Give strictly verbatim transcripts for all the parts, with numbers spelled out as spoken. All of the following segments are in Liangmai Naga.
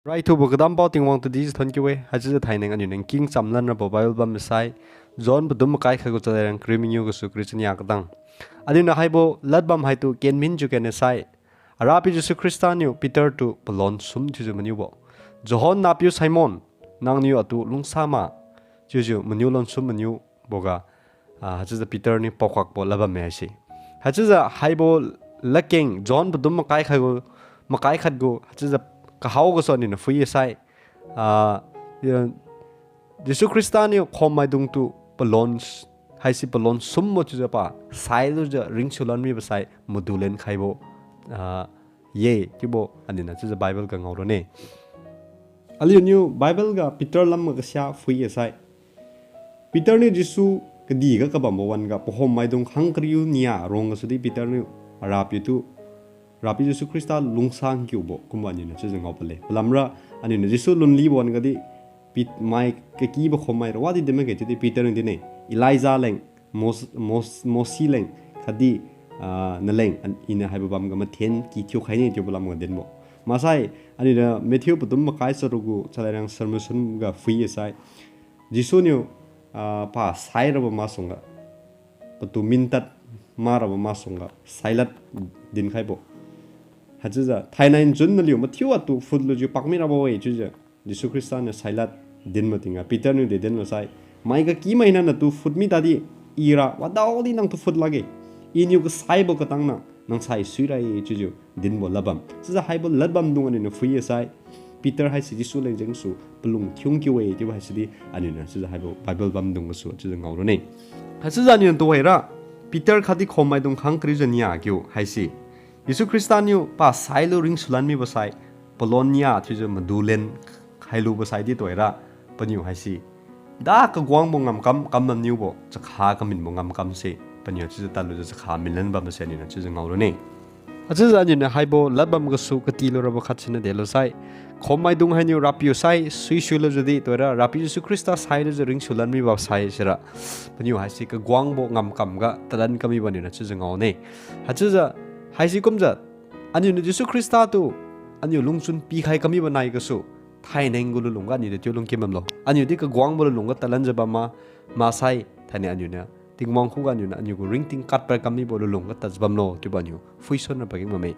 Raithubo kadampao Tingwang tudi jiu thonkiu-e. Haichiujiu thaineng aliuniu nking chamlan rabo Bible bam masai, John padum makai khat gu chalairang kariu mangiu gasu kariu chania katang. Aliuniu haibo ladbam haitu kenminjiu kene sai, Arapiu Jesu Khrista niu Peter tu palon sum thiujiu maniubo, John nahpiu Simon, nangniu atu lungsa ma? Chiujiu maniu lonsum maniuboga, ah, haichiujiu Peter niu paokakbo ladbamme haise. Haichiujiu haibo ladkeng John padum makai khat gu, makai khat gu, haichiujiu kahao gasu aliuniu phui-e sai, ah, Jesu Khrista niu khommaidung tu palon, haise palon sumbo chiujiu pa sailujiu ringsulan mibo sai madu lenkhaibo, ah, ye chiubo aliuniu chiujiu Bible ga ngaorane. Aliuniu Bible ga Peter lam ga kasia phui-e sai, Peter niu Jesu kadihga kabambo wan-ga pahommaidung khang kariu nia rong gasudi Peter niu Arapiu tu, Rapiu Jesu Khrista lungsang kiubo kumbo aliuniu chiujiu ngao pale. Palamra aliuniu Jesu lunlibo wan-ga di, Pet-, mai kakibo khommai ra wadi din makge chiudi Peter niu dine, Elijah leng, Mos-, Mos-, Mosi leng, khatdi, ah, naleng, an-, iniu haibo bamga mathen ki thiukhaine chiubo lamga dinbo. Maksai, aliuniu Matthew padum makai charuk gu chalairang sermon ga phui-e sai, Jesu niu, ah, pa sairabo masuangga, patu mintad marabo masuangga sailad dinkhaibo. Haichiujiu thainai nchun naliu mathiu atu phutlujiu pakmirabo-e chiujiu Jesu Khrista niu sailad dinbo tingga Peter niu de dinlo sai, mai kakimaina natu phutmi tadi, ira wadaodi nangtu phut lakge. Iniu kasaibo katangna nang sai suira-e chiujiu dinbo ladbam. Chiujiu haibo ladbamdung aliuniu phui-e sai, Peter haise Jesu leng jengsu palung thiung kiu-e chiubo haisidi aliuniu chiujiu haibo Bible bamdung gasu chiujiu ngaorane. Haichiujiu aliuniu tuhoira, Peter khatdi khommaidung khang kariujiu nia kiu haise, Jesu Khrista niu pa sailu ringsulan mibo sai, palon nia thiujiu madu len khailubo saidi tuhoira, paniu haise da kaguangbo ngamkam, kam maniubo chakha kaminbo ngamkamse, paniu chiujiu tadlujiu chakha minlan bambo se aliuniu chiujiu ngaorane. Haichiujiu aliuniu haibo ladbam gasu katilurabo khat siniu delo sai, khommaidung hainiu Rapiu sai suisuilujiudi tuhoira Rapiu Jesu Khrista sailujiu ringsulan mibo sai sira, paniu haise kaguangbo ngamkamga talan kamibo aliuniu chiujiu ngaone. Haichiujiu haise kumjiu, aliuniu Jesu Khrista tu aliu lungchun pikhai kamibo nai gasu, thaineng gu lunlung ga aliudi chiu lungkim bamlo? Aliudi kaguangbo lunlung ga talanjiu bam ma, maksai thainai aliuniu Tingwang khuga aliuniu aliu gu ringting katpad kamibo lunlung ga tadjiu bamlo chiubo aliu phuisonna pageng bamme.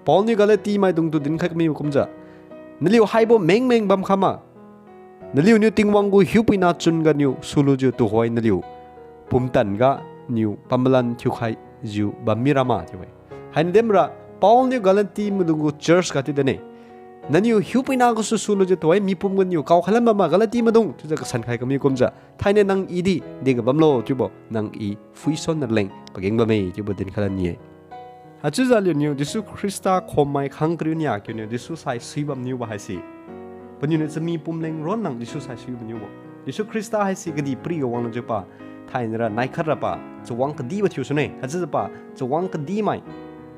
Paul niu Galati maidungtu dinkhai kamibo kumjiu, naliu haibo mengmeng bam khama, naliuniu Tingwang gu hiupuina chun ganiu sulujiu tuhoi naliu pumtan ganiu pamalan thiukhaijiu bammi rama chiu-e. Haina dimra Paul niu Galati maidung gu church ga chiu dinne, naniu hiupuina gasu sulujiu tuhoi mipum ganiu kaokhai lan bam ma Galati maidung chiujiu kasankhai kami kumjiu, thainai nang I di dega bamlo chiubo nang I phuisonna leng pageng bamme chiubo dinkhai lan ni-e. Haichiujiu aliuniu Jesu Khrista khommai khang kariu nia kiuniu Jesu sai sui bamniubo haise, paniuniu chami pumleng ron nang Jesu sai sui bamniubo. Jesu Khrista haise kadihpiri ga wanglujiu pa, thainai ra naikhat ra pa chawang kadibo thiusune. Haichiujiu pa chawang kadimai,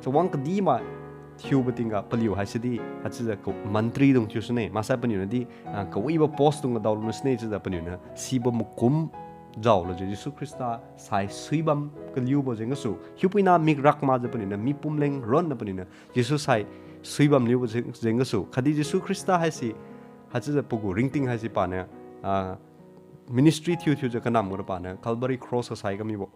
chawang kadimai thiubo tingga paliu haise di haichiujiu ka-, mantri dung thiusune. Maksai paniuniu di, ah, kawibo post dung ga daolu sune chiujiu paniuniu sibo makum jaolujiu Jesu Khrista sai sui bam kaliubo jeng gasu, hiupuina mik rak makjiu paniuniu mipum leng ronna paniuniu Jesu sai sui bamniubo jeng, jeng gasu. Khatdi Jesu Khrista haise, haichiujiu pagu ringting haise paniu, ah, ministry thiu thiujiu kanam gara paniu Calvary Cross ga sai kamibo,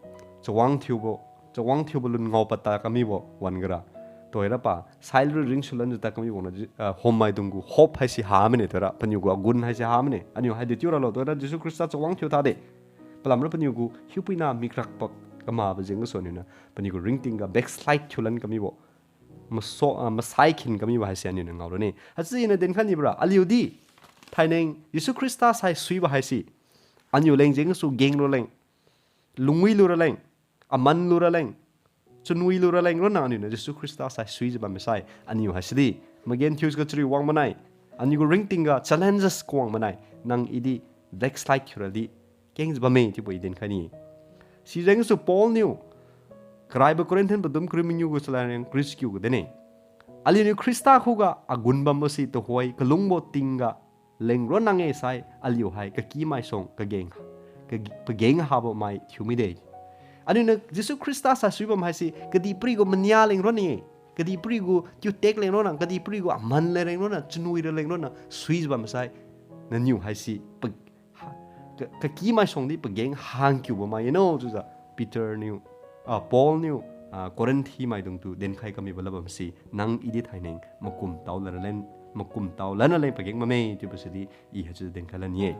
chawang thiubo, chawang thiubo lun ngao padta kamibo wan gara, tuhoira pa sailu ringsulanjiu tad kamibo na, ah, hommaidung gu hope haise ha mine tuhoira, paniu gu agun haise ha mine. Aliu hai dechiu ralo tuhoira Jesu Khrista chawang thiu tade. Palamra paniu gu hiupuina mik rak pak kamabo jeng gasu aliuniu paniu gu ringting ga backslide thiulan kamibo, maso, ah, masai khin kamibo haise aliuniu ngaolu ne. Haichiujiu iniu dinkhai nibo ra, aliu di thaineng Jesu Khrista sai suibo haise, aliu leng jeng gasu genglu raleng, lungwi lu raleng, aman lu raleng, chunwi lu raleng ronna aliuniu Jesu Khrista sai suijiu bam masai, aliu haise di, magenthiu ga chariu wang manai, aliu gu ringting ga challenges kawang manai, nang I di backslide thiu radi kengjiu bamme chiubo I dinkhai ni. Sijeng gasu Paul niu karaibo Corinthian padum kariu mangiu gu chalariang kariu chakiu ga dinne, aliuniu Khrista khuga agun bambo si tuhoi kalungbo tingga leng ron nang-e sai, aliu hai kakimaisuang kageng, kag-, pageng habo mai thiu mide. Aliuniu Jesu Khrista sai sui bam haise kadihpiri gu mania leng ron-e. Kadihpiri gu tiutek leng ronna, kadihpiri gu aman le leng ronna, chanui ra leng ronna suijiu bam sai, naniu haise pa, ha, ka, kaky maisuang di pageng hangkiubo mai yeno chiujiu Peter niu, ah, Paul niu, ah, Corinth maidungtu dinkhai kamibo ladbamse, nang i di thaineng makum tao lanra leng, makum tao lanra leng pageng bamme chiubo sidi i haichiujiu dinkhai lani-e.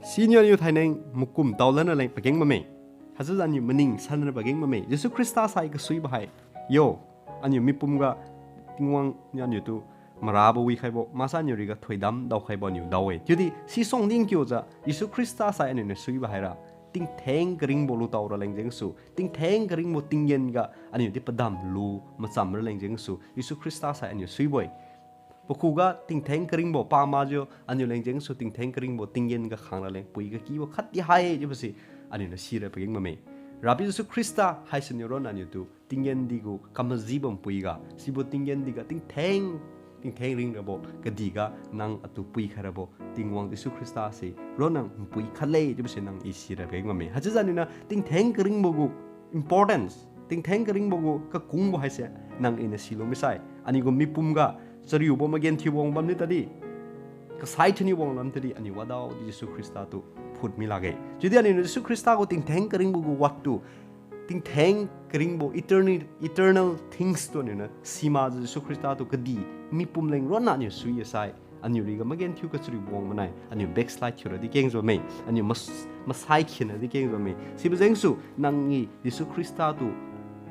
Siniu aliu thaineng makum tao lanra leng pageng bamme. Haichiujiu aliu maning sanra pageng bamme. Jesu Khrista sai kasuibo hai, yo, aliu mipum ga Tingwang niu aliutu marabo wikhaibo, maksai aliu riga thoidam daokhaibo aliu dao-e. Chiudi sisuang dingkiujiu Jesu Khrista sai aliuniu suibo haira tingtheng karingbo lutao raleng jengsu, tingtheng karingbo tinggen ga aliudi padam lu macham raleng jengsu, Jesu Khrista sai aliu suibo-e. Pakhuga tingtheng karingbo pamajiu aliu leng jengsu tingtheng karingbo tinggen ga khang raleng pui kakibo khatdi hai chiubose aliuniu sira pageng bamme. Rapiu Jesu Khrista haisiniu ronna aliutu tinggen di gu kamajibo npui ga, sibo tinggen di ga tingtheng, tingtheng ringrabo, kadihga nang atu puikhai rabo Tingwang Jesu Khrista se ronna npui khatle chiubose nang i sira pageng bamme. Haichiujiu aliuniu tingtheng karingbo gu importance, tingtheng karingbo gu kakungbo haise nang iniu silu misai, aliu gu mipum ga chariubo magenthiubo wang bamniu tadi, kasai thiuniubo wang bam tadi, aliu wadaodi Jesu Khrista tu phut mi lakge. Chiudi aliuniu Jesu Khrista gu tingtheng karingbo gu wat tu, tingtheng karingbo eternal, eternal things tu aliuniu simakjiu Jesu Khrista tu kadih mipum leng ronna aliu sui-e sai, aliu riga magenthiu kachariubo wang manai, aliu backslide thiura di kengjiu bamme, aliu mas-, masai khinra di kengjiu bamme. Sibo jengsu nang i Jesu Khrista tu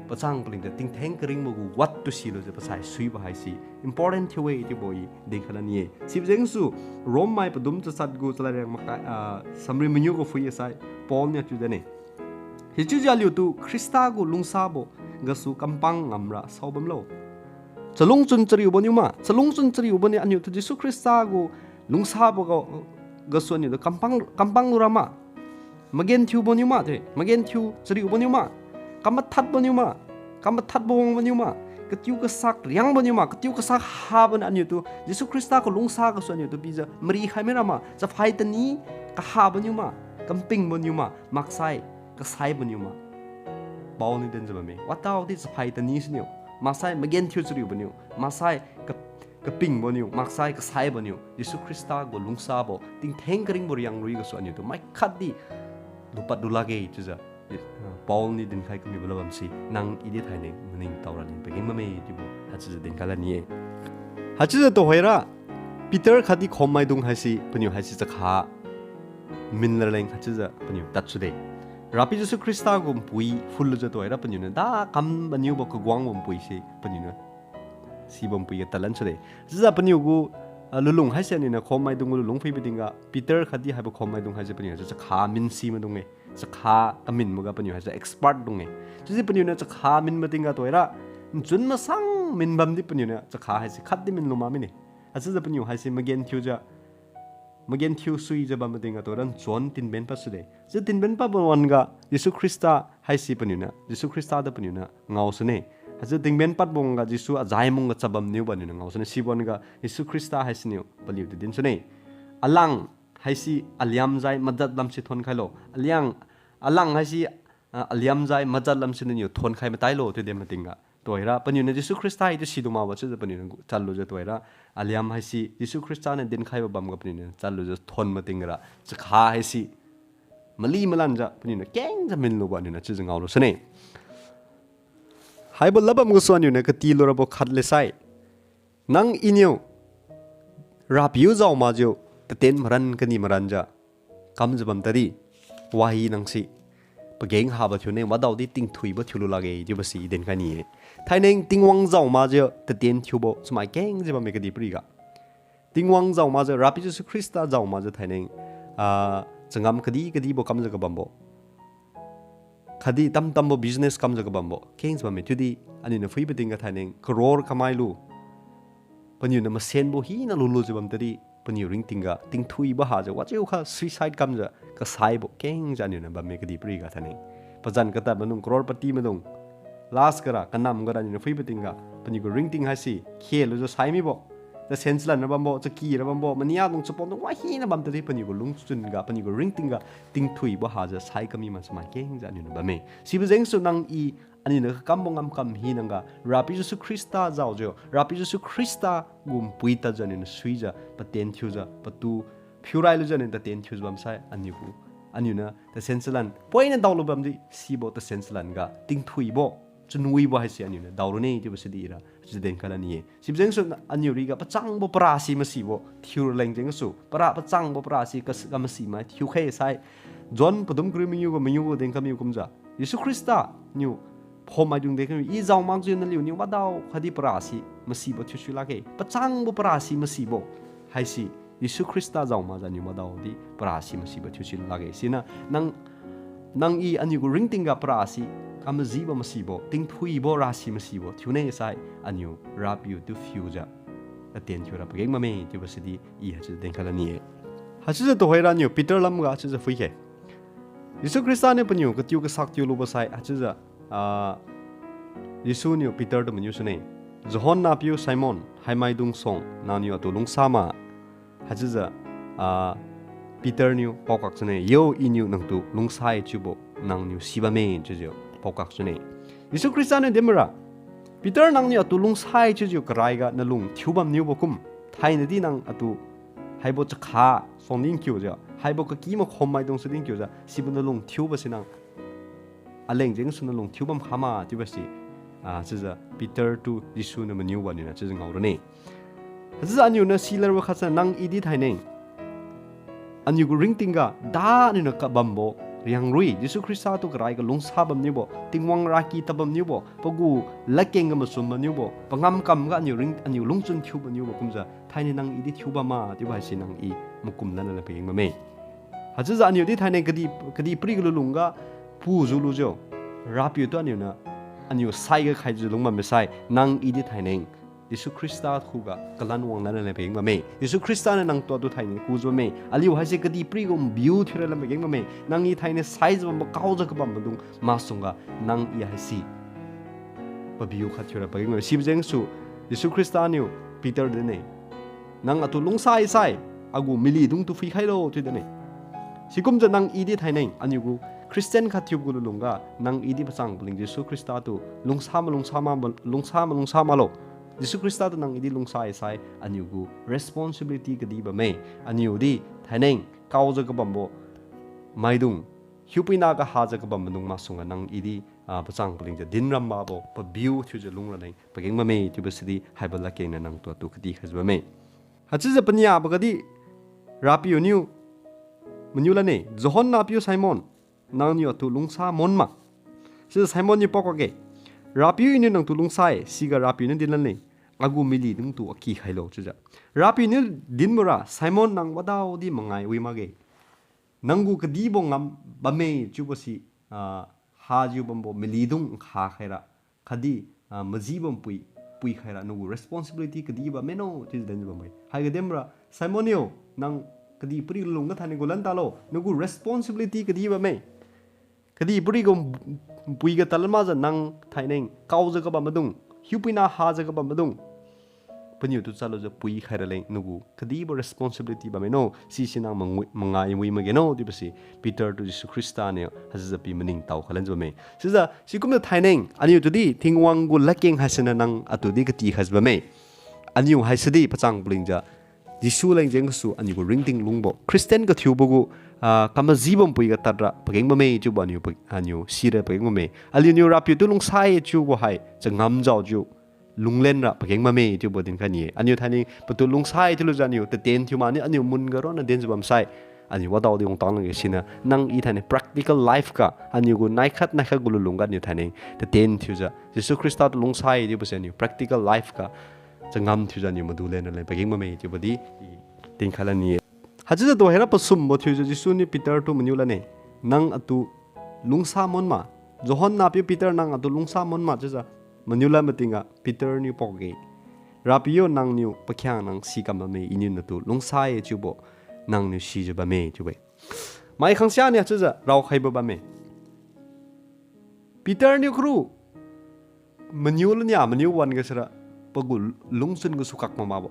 pachang palingjiu tingtheng karingbo gu wat tu silujiu pasai suibo haise important thiu-e chiubo i dinkhai lani-e. Sibo jengsu Rome mai padum chachat gu chalad riang makai, ah, samri mangiu gu phui-e sai, Paul niu chiu dane. Sichiujiu aliutu Khrista gu lungsabo gasu kampang ngamra saobamlo. Chalungchun chariubo niu ma, chalungchun chariubo niu aliutu Jesu Khrista gu lungsabo ga, gasu aliutu kampang, kampang lura ma. Magenthiubo niu ma te, magenthiu chariubo niu ma, kamathadbo niu ma, kamathadbo wangbo niu ma, katiu kasak riangbo niu ma, katiu kasak habo niu aliutu Jesu Khrista gu lungsa gasu aliutu pijiu marikhai mira ma, chaphai tani kahabo niu ma, kampingbo niu ma, maksai kasaibo niu ma. Paul niu dinjiu bamme. Wadaodi chaphai tani siniu, maksai magenthiu chariubo niu, maksai ka, kapingbo niu, maksai kasaibo niu, Jesu Khrista gu lungsabo tingtheng karingbo riang lui gasu aliutu maikhatdi lupad lu lakge chiujiu, Paul niu dinkhai kamibo ladbamse nang i di thaineng maningtao raleng pageng bamme chiubo haichiujiu dinkhai lani-e. Haichiujiu tuhoira Peter khatdi khommaidung haise paniu haise chakha min raleng haichiujiu paniu tadsude. Rapiu Jesu Khrista gu npui phutlujiu tuhoira paniuniu da kam maniubo kagwangbo npui se paniuniu sibo npui ga tadlan sude. Chiujiu paniu gu, ah, lulung haise aliuniu khommaidung gu lulung phuibo tingga Peter khatdi haibo khommaidung haise paniu haise chakha minsi maidung-e. Chakha kaminboga paniu haise expert dung-e. Chiujiu paniuniu chakha minbo tingga tuhoira nchun masang minbamdi paniuniu chakha haise khatdi minlu mak mine. Haichiujiu paniu haise magenthiujiu, magenthiu suijiu bambo tingga tuhoira nchun tingben padsude. Chiu tingben padbo wan-ga Jesu Khrista haise paniuniu, Jesu Khrista tu paniuniu ngao sune. Haichiu tingben padbo wan-ga Jesu ajai mungga chabamniu paniuniu ngao sune. Sibo wan-ga Jesu Khrista haisiniu paliutu din sune. Alang haise aliam jai majat lamse thonkhailo. Aliang, alang haise, ah, aliam jai majat lamse naniu thonkhai matailo chiu din matingga tuhoira paniuniu Jesu Khrista haise sidu makbo chiujiu paniuniu challujiu tuhoira aliam haise Jesu Khrista niu dinkhaibo bamga paniuniu challujiu thon matingga ra chakha haise mali malanjiu paniuniu kengjiu minlubo aliuniu chiujiu ngaolu sune. Haibo ladbam gasu aliuniu katilurabo khat lesai, nang iniu Rapiu jao makjiu tatien maran kani maranjiu kamjiu bam tadi, wahi nang si pageng habo thiune, wadaodi tingthuibo thiulu lakge chiubo si i dinkhai ni-e. Thaineng Tingwang jao makjiu tatien thiubo chamai kengjiu bamme kadihpiriga. Tingwang jao makjiu Rapiu Jesu Khrista jao makjiu thaineng, ah, changam kadih kadihbo kamjiu kabambo, khatdi tamtambo business kamjiu kabambo kengjiu bamme. Chiudi aliuniu phuibo tingga thaineng crore kamailu, paniuniu masenbo hina lulujiu bam tadi, paniu ringtingga tingthuibo hajiu wajiukha suicide kamjiu kasaibo kengjiu aliuniu bamme kadihpiriga thaineng. Pazan katad maidung, crorepati maidung, last gara kanam gara aliuniu phuibo tingga paniu gu ringting haise khelujiu sai mibo, tasen chalan ra bambo, chaki ra bambo, mania dung chapon dung wahina bam tadi paniu gu lungchun ga, paniu gu ringting ga tingthuibo hajiu sai kami ma chamai kengjiu aliuniu bamme. Sibo jengsu nang i Aniu niu kakambo ngamkam hina ga, Rapiu Jesu Khrista jaojiu, Rapiu Jesu Khrista gu npui tadjiu aniu niu suijiu, patien thiujiu, patu phiurai lujiu aniu tatien thiujiu bamsai, aniu gu, aniu niu tasen salan, poina daolu bamdi, sibo tasen salan ga, tingthuibo, chunwibo haise aniu niu daorune chiubo sidi ira, chiujiu dinkhai lani-e. Sibojeng gasu aniu riga pachangbo parasi masibo, thiuraleng jeng gasu, para pachangbo parasi kas-, kamasi mai, thiukhai sai, John padum kariu mangiu gu mangiu gu dinkhai miu kumjiu, Jesu Khrista niu phommaidung dinkhai miu, I jao makjiu naliuniu madao khatdi parasi masibo thiusi lakge. Pachangbo parasi masibo haise, Jesu Khrista jao makjiu niu madaodi parasi masibo thiusi lakge. Siniu nang, nang I aniu gu ringting ga parasi kamajibo masibo, tingthuibo rasi masibo thiune sai, aniu Rapiu tu phiujiu, tatien thiura pageng bamme chiubo sidi I haichiujiu dinkhai lani-e. Haichiujiu tuhoira niu Peter lamga haichiujiu phuikhe. Jesu Khrista niu paniu katiu kasak tiu lubo sai, haichiujiu, ah, Jesu niu Peter tu mangiu sune. Johan nahpiu Simon, haimaidung suang, nangniu atu lungsa ma? Haichiujiu, ah, Peter niu paokak sune, Yo, Iniu nangtu lungsa-e chiubo nangniu sibamme, chiujiu paokak sune. Jesu Khrista niu dinmara, Peter nangniu atu lungsa-e chiujiu karaiga nalung thiubam niubo kum, thainadi nang atu haibo chakha suang dinkiujiu, haibo kaky makhom maidung su dinkiujiu, sibo nalung thiubo si nang aleng jeng gasu nalung thiu bam khama chiubo si, ah, chiujiu Peter tu Jesu niu maniubo aniu niu chiujiu ngao rane. Haichiujiu aniu niu silarbo khatsa nang I di thaineng, aniu gu ringting ga da aniu niu kabambo riangrui, Jesu Khrista tu karaiga lungsa bam niubo, Tingwang raky tad bam niubo, pagu ladkeng ga machum bam niubo, pangam kam ga aniu ring, aniu lungchun thiu bam niubo kumjiu thainai nang I di thiu bam ma chiubo haise nang I makum lanna pageng bamme. Haichiujiu aniu di thainai kadih, kadihpiri gu lulung ga pujiu lujiu, Rapiu tu aniu niu, aniu saiga khaijiu lung bamme sai, nang I di thainai Jesu Khrista khuga kalan wang lanna pageng bamme. Jesu Khrista niu nangtu atu thainai kujiu bamme. Aliu haise kadihpiri gu nbiu thiura lan pageng bamme. Nang I thainai saijiu bambo kaojiu kabam maidung masuangga nang I haise pabiu khat thiura pageng bamme. Sibojeng gasu Jesu Khrista niu Peter dinne, nang atu lungsa-e sai, agu milydung tu phuikhailo chiu dinne. Sikumjiu nang I di thainai, aniu gu Christian khat thiubo gu lulung ga, nang I di pachang paling Jesu Khrista tu lungsa malungsa ma, lungsa malungsa maklo. Jesu Khrista tu nang I di lungsa-e sai, aniu gu responsibility kadi bamme. Aniu di thainai kaojiu kabambo maidung, hiupuina ga hajiu kabam maidung masuangga nang I di, ah, pachang palingjiu dinram makbo pabiu thiujiu lung raleng pageng bamme chiubo sidi haibo ladkeng niu nangtu atu kadi khaijiu bamme. Haichiujiu paniabo gadi Rapiu niu maniu lanne, Johan nahpiu Simon, nangniu atu lungsa mon ma? Sijiu Simon niu paokakge, Rapiu, Iniu nangtu lungsa-e. Siga Rapiu niu dinlanne, agu milydung tu aky khailo chiujiu. Rapiu niu dinbora, Simon, nang wadaodi mangai wi makge. Nanggu kadibo ngam bamme chiubo si, ah, hajiu bambo milydung nkha khaira, khatdi, ah, majibo npui, pui khaira, nagu responsibility kadi bamme no chiujiu dinjiu bamme. Haiga dinbora, Simon niu, nang kadihpiri lungga thainai gulan talo, nagu responsibility kadi bamme. Kadihpiri gu npui ga tadlan makjiu nang thainai kaojiu kabam maidung, hiupuina hajiu kabam maidung, paniu tu chadlujiu pui khaira leng nagu kadibo responsibility bamme no, sisi nang mangwi, mangai wi makge no chiubo si Peter tu Jesu Khrista niu haichiujiu pi maningtao khalanjiu bamme. Sijiu sikumjiu thainai aniu tudi Tingwang gu ladkeng haisiniu nang atu di kati khaijiu bamme. Aniu haisi di pachang palingjiu Jesu leng jeng gasu aniu gu ringting lungbo Christian kathiubo gu, ah, kamajibo npui ga tadra pageng bamme chiubo aniu pa, aniu sira pageng bamme. Aliuniu Rapiu tu lungsa-e chiubo hai changam jaojiu lunglenra pageng bamme chiubo dinkhai ni-e. Aniu thainai patu lungsa-e chiulujiu aniu tatien thiu maniu aniu mun ga ronna dinjiu bamsai, aniu wadaodi wangtang lakge. Siniu nang I thainai practical life ga, aniu gu naikhat naikhat gu lulung ga aniu thainai tatien thiujiu Jesu Khrista tu lungsa-e chiubo si aniu practical life ga changam thiujiu aniu madu lenna leng pageng bamme chiubo di dinkhai lani-e. Haichiujiu tuhoira pasumbo thiujiu Jesu niu Peter tu maniu lanne, nang atu lungsa mon ma? Johan nahpiu Peter, nang atu lungsa mon ma chiujiu maniu lan matingga Peter niu paokakge, Rapiu yo, nangniu pakhiangna si kam bamme, Iniu natu lungsa-e chiubo nangniu sijiu bamme chiu-e. Mai khangsia niu haichiujiu raokhaibo bamme. Peter niu kharu maniu lania maniu wan-ga sira pagu lungchun gasu kak mamakbo.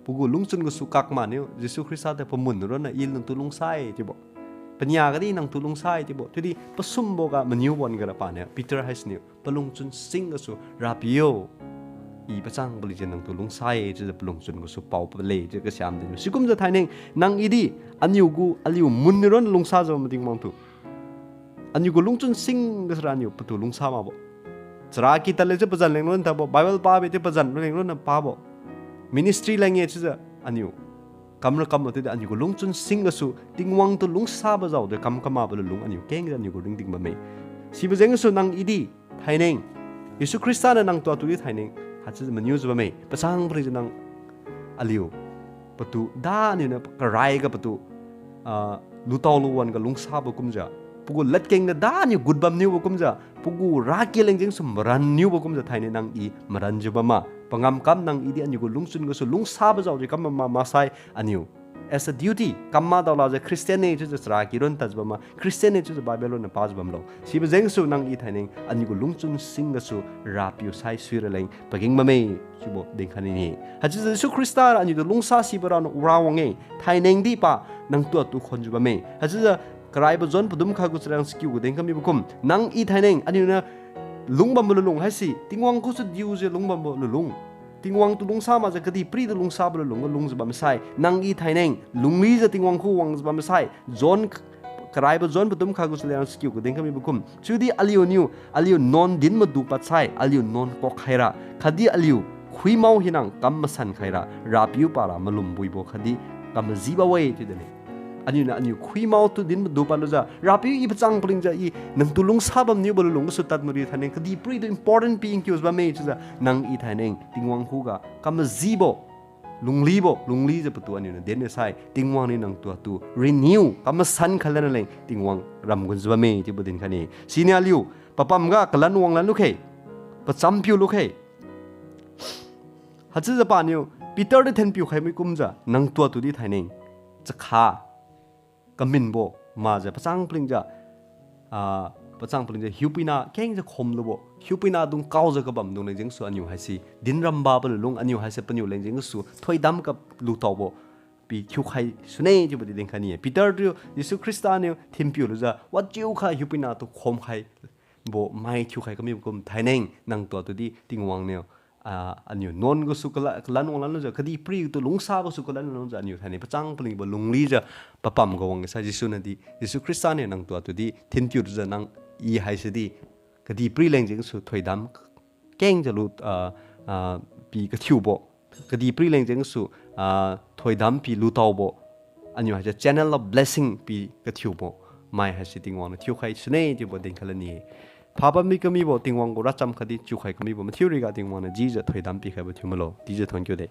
Pagu lungchun gasu kak maniu Jesu Khrista tu pamun ronna I natu lungsa-e chiubo. Pania gadi nangtu lungsa-e chiubo. Chiudi pasumbo ga maniubo wan-ga ra paniu Peter haisiniu palungchun sing gasu Rapiu, I pachang palijiu nangtu lungsa-e chiujiu palungchun gasu pao pale chiu kasiam din. Sikumjiu thaineng nang I di aniu gu aliu mun niu ronna lungsajiu bam Tingwang tu. Aniu gu lungchun sing gasu ra aniu patu lungsa makbo. Charaky tadle chiu pazan leng ronna tadbo, Bible pabi chiu pazan leng ronna pabo. Ministry leng-e chiujiu aniu kamra kambo chiudi aniu gu lungchun sing gasu Tingwang tu lungsabo jaojiu kam kamakbo lulung aniu kengjiu aniu gu ringting bamme. Sibo jengsu nang I di thaineng, Jesu Khrista niu nangtu atu di thaineng, haichiujiu maniujiu bamme. Pachang palijiu nang aliu patu da aniu niu karaiga patu, ah, lutao luwan ga lungsabo kumjiu, pagu ladkeng niu da aniu gut bamniubo kumjiu, pagu raky leng jengsu maranniubo kumjiu thaineng nang I maranjiu bamma. Pangam kam nang I di aniu gu lungchun gasu lungsabo jaojiu kam bamma maksai aniu as a duty kam madaolajiu Christian-e chiujiu charaky ronna tadjiu bamma, Christian-e chiujiu Bible ronna pajiu bamlo. Sibo jengsu nang I thaineng aniu gu lungchun sing gasu Rapiu saisui raleng pageng bamme chiubo dinkhai ni-e. Haichiujiu Jesu Khrista ra aniu tu lungsa sibo raniu ura wang-e, thaineng di pa nangtu atu khonjiu bamme. Haichiujiu karaibo John padum kha gu chariang chakiu gu din kamibo kum, nang I thaineng aniu niu lungbambo lulung haise Tingwang khusu diujiu lungbambo lulung. Tingwang tu lungsa makjiu kadihpiri tu lungsabo lulung ga lungjiu bamsai, nang I thaineng lunglijiu Tingwang khu wangjiu bamsai, John karaibo John padum kha gu chariang chakiu gu din kamibo kum, chiudi aliuniu aliu nuan din madupadsai aliu nuan kuak khaira khatdi aliu khuimao hinang kam masan khaira Rapiu para malum buibo khatdi kam majibo-e chiu dinne. Aniu niu aniu khuimao tu din madupadlujiu Rapiu I pachang palingjiu I nangtu lungsa bamniubo lulung gasu tad mari thaineng kadihpiri tu important pi nkiujiu bamme chiujiu nang I thaineng Tingwang khuga kam majibo, lunglibo, lunglijiu patu aniu niu din sai Tingwang niu nangtu atu renew kam masan khai lanleng Tingwang ramgunjiu bamme chiubo dinkhai ni. Siniu aliu papam ga kalan wanglan lukhe, pachampiu lukhe. Haichiujiu paniu Peter di thenpiu khai mi kumjiu nangtu atu di thaineng chakha kaminbo makjiu pachang palingjiu, ah, pachang palingjiu hiupuina kengjiu khomlubo, hiupuina dung kaojiu kabamdung leng jengsu aniu haise din rambabo lulung, aniu haise paniu leng jengsu thoidam ga lutaobo pi thiukhai sune chiubo di dinkhai ni-e. Peter tu Jesu Khrista niu thinpiu lujiu wajiukha hiupuina tu khomkhaibo mai thiukhai kamibo kum thaineng nangtu atu di Tingwang niu, ah, aniu nuan gasu kala-, kalan wanglan lujiu kadihpiri tu lungsa gasu kalan wanglan lujiu aniu thaineng pachang palingbo lunglijiu papam ga wang sai Jesu niu di, Jesu Khrista niu nangtu atu di thinpiu lujiu nang I haise di kadihpiri leng jengsu thoidam kengjiu lu, ah, ah, pi kathiubo, kadihpiri leng jengsu, ah, thoidam pi lutaobo, aniu haise channel of blessing pi kathiubo mai haise Tingwang niu thiukhai sune chiubo dinkhai lani-e. Phabam mi kamibo Tingwang gu racham khatdi chiukhai kamibo mathiu riga Tingwang niu jijiu thoidam pikhaibo thiu malo, dijiu thonkiu de.